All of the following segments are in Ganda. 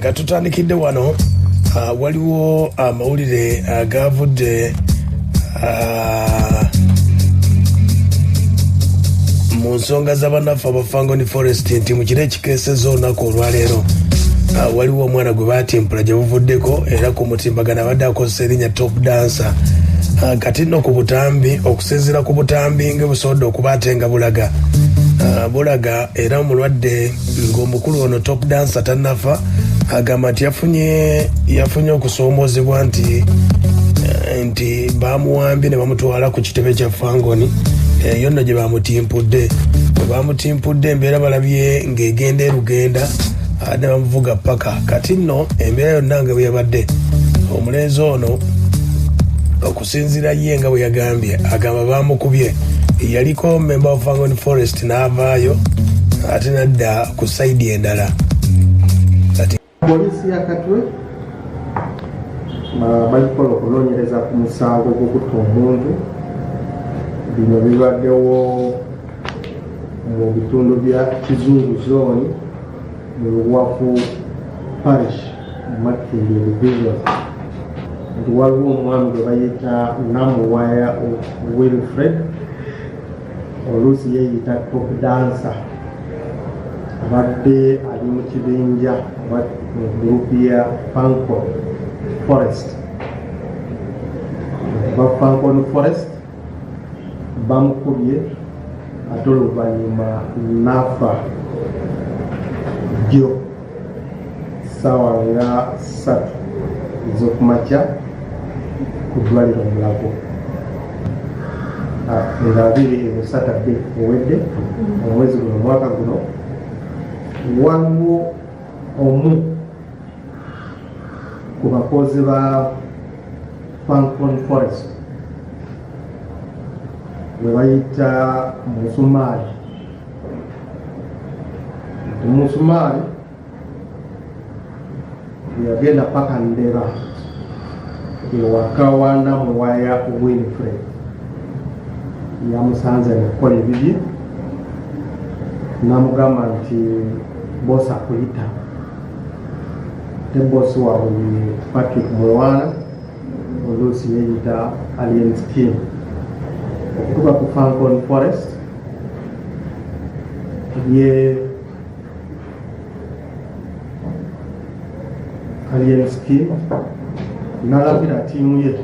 Nga tutandikidde wano, waliwo amawulire agavudde mu nsonga z'abannaffe aba Fangone Forest nti mu kiro ekikeesezza olunaku olwaleero, waliwo omwana gwe baatimpula gye buvuddeko, era ku mutimbagano abadde akozesa erinnya Top Dancer. Kati nno ku butambi, okusinziira ku butambi nga busobodde okuba ate nga bulaga era omulwadde ng'omukulu ono Top Dancer tannafa, agamba nti yafunye okusoomoozebwa nti bamuwambye ne bamutwala ku kitebe kya Fangoni eyo nno gye bamutimpudde. Bwe bamutimpudde, embeera balabye ng'egenda erugenda ne bamuvuga paka kati nno embeera yonna nga bwe yabadde. Omulenzi ono, okusinziira ye nga bwe yagambye, agamba bamukubye. Yaliko member of Fangone Forest n'avaayo ate nadda ku side endala kati. Poliisi ya Katwe balikukola okunoonyereza ku musango gw'okutta omuntu. Bino bibaddewo mu bitundu bya Kizungu Zone mu Luwafu Parish mu Makindye Division, nti waliwo omwami gwe bayita Namuwaya Wilfred, oluusi yeeyita Top Dancer, abadde ali mu kibinja oba mu gurupu ya Falcon Forest. Ba Falcon Forest bamukubye ate oluvannyuma n'afa jjo ssaawa nga 3 ez'okumakya ku ddwaliro Mulago, nga 23 owedde omwezi guno, omwaka guno. Waliwo omu ku bakozi ba Falcon Forest gwe bayita Musumaali. Musumaali yagenda paka Ndeba ewaka wa Namuwaya Winfred, yamusanze ngakukola ebibye, namugamba nti bosi akuyita. Ate bosi waabwe ye Patrick Mulwana, oluusi yeyita Alien Skin. Okutuuka ku Falcon Forest, ye Alien Skin nalagira ttiimu ye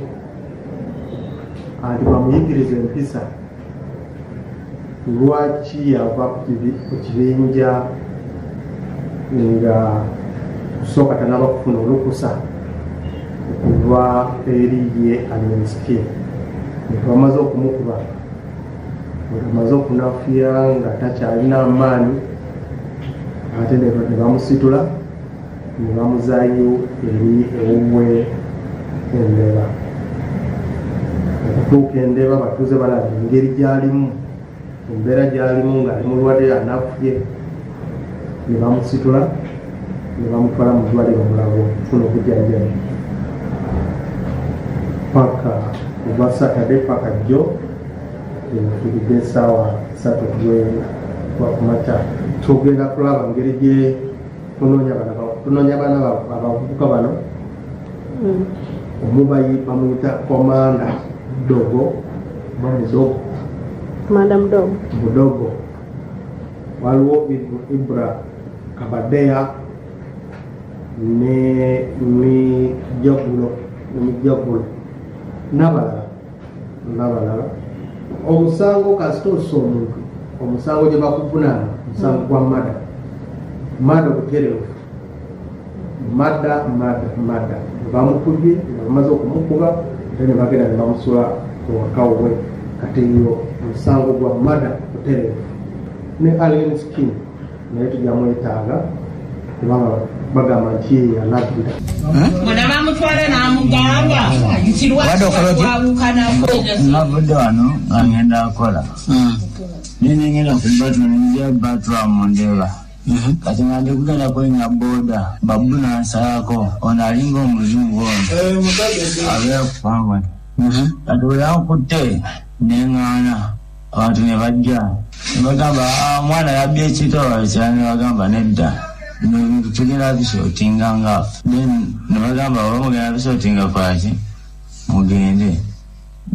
anti bamuyigiriza empisa, lwaki yava ku kibinja nga kusooka tanaba kufuna olukusa okuva eri ye Alien Skin. Nti bamaze okumukuba nga amaze okunafuya nga takyalina amaanyi, ate ne bamusitula ne bamuzaayo eri ewuwe Endeba. Okutuuka Endeba, batuuze balaba engeri gyalimu, embeera gyalimu ng'ali mulwadde anafuye, ne bamusitula ne bamutwala mu ddwaliro Mulago okufuna obujjanjabi paka kuva Saturday paka jjo eyafiiridde essaawa 3 gwa kumakya. Tugenda kulaba ngeri gye tunoonya baana abavubuka bano. Omu bamuyita Komanda Dogo oba Mudogo. Komanda Mudogo. Mudogo. Waliwo Ibra Kabadeya ne Mijagulo ne Mijagulo n'abalala n'abalala. Omusango, kasita ossa omuntu, omusango gye bakuvunaana musango gwa murder, murder butereevu, murder, murder, murder. Bamukubye nga bamaze okumukuba ate ne bagenda ne bamusula ewaka we. Kati eyo musango gwa murder butereevu. Ne Alien Skin naye tujja mwetaaga kubanga bagamba nti ye yalagira. Mwana bamutwala n'amugamba nti lwaki Wadde okola otya? twawukanako. Navudde wano nga ngenda kukola, nenengenda ku batwa, nenja batwa mu Ndeeba. Kati nga ndi kugenda kwenya boda, babu nansalako. Ono alinga omuzungu ono abeera kupangwa. Kati bwe yankutte, neŋŋaana, abantu ne bajja ne bagamba, "Ah, omwana yabbye ekitooki." Ne bagamba nedda. Bino ebintu tugenda bisortinga nga then ne bagamba oba mugenda bisortinga kwaki mugende.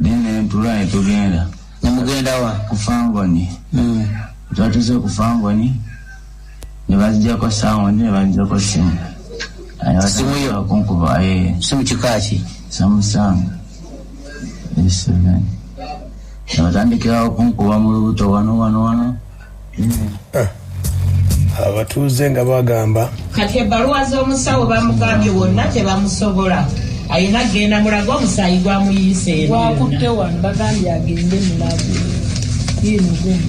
Then ne ntula ne tugenda. Nemugenda wa? Ku Fangoni. Twatuuse ku Fangoni ne bazijjako sound, ne bazijjako simu. Simu yo? Kunkuba. Simu kika ki? Samsung S7. Ne batandikirawo kunkuba mu lubuto wano wano wano. Abatuuze nga bagamba. Kati ebbaluwa z'omusawo bamugambye wonna tebamusobola, ayina genda Mulago, omusaayi gwamuyiise eno. Wakutte wano, bagambye agende Mulago yino gumu.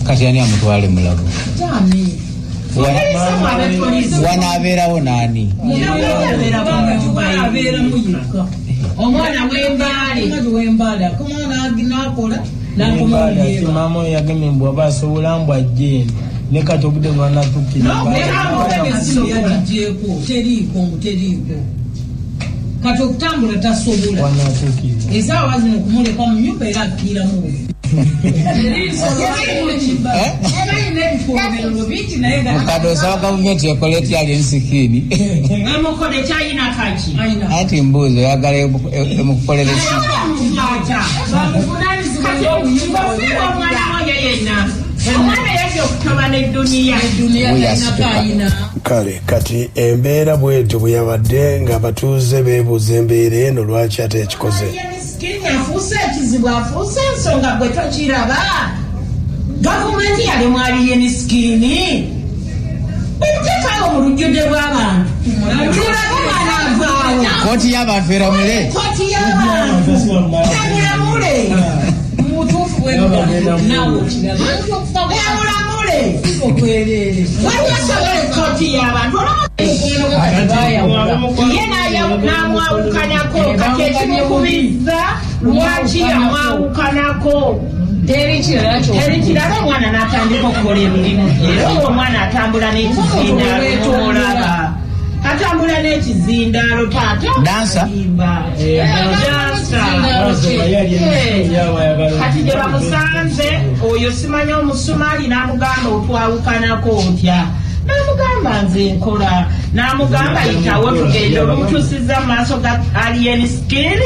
Kati ani amutwale Mulago? Tami. Wanaabeerawo naani? Abeeramu yekka. Omwana w'embaale. Wembaale akomawo nakola. Embaale ate maama oyo yagambye mbu aba asobola mbu ajje eno, ne kati obudde bwanatuukira. Esimu yagigyeko, teriiko ngu teriiko, kati okutambula tasobola. Wanatuukira. Esaawa zino okumuleka mu nyumba era akkiiramu bubi. Balina ebifobero bingi naye nga Mukadde, osaba gavumenti ekole etya Alien Skin? Emukole kyayina kaki? Anti mbuuzi, oyagala emukukolere ki? Kati ofiirwa omwana oyo yenna, omwana yajja okutoba n'edduniya. Duniya talinako ayina. Kale kati embeera bwetyo bwe yabadde ng'abatuuze beebuuza embeera eno lwaki ate ekikoze. Skin afuuse ekizibu, afuuse ensonga, gwe tokiraba? Gavumenti yali mwaliye Skin omuteekawo mu lujjudde bw'abantu, tulabe omwana avaawo. Kooti y'abantu eramule. Kooti y'abantu emulamule. Mubutuufu bwebigambo naawe okiraba. Emulamule. Okwereere. Wali asobola ekooti y'abantu ye n'amwawukanako, kati ekimukubizza lwaki yamwawukanako? Teri kirala. Teri kirala, omwana n'atandika okukola emirimu gye, era oyo omwana atambula n'ekizindaalo, olaba atambula n'ekizindaalo taata. Dancer? Dancer. Kati gye bamusanze oyo simanyi omusumaali n'amugamba otwawukanako otya, n'amugamba nze nkola, n'amugamba yitawo tugende, olumutuusizza mu maaso ga Alien Skin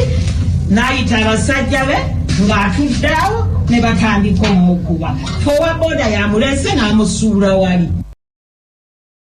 n'ayita abasajja be ng'atudde awo ne batandika omukuba. Fowa boda yamulese n'amusuula wali.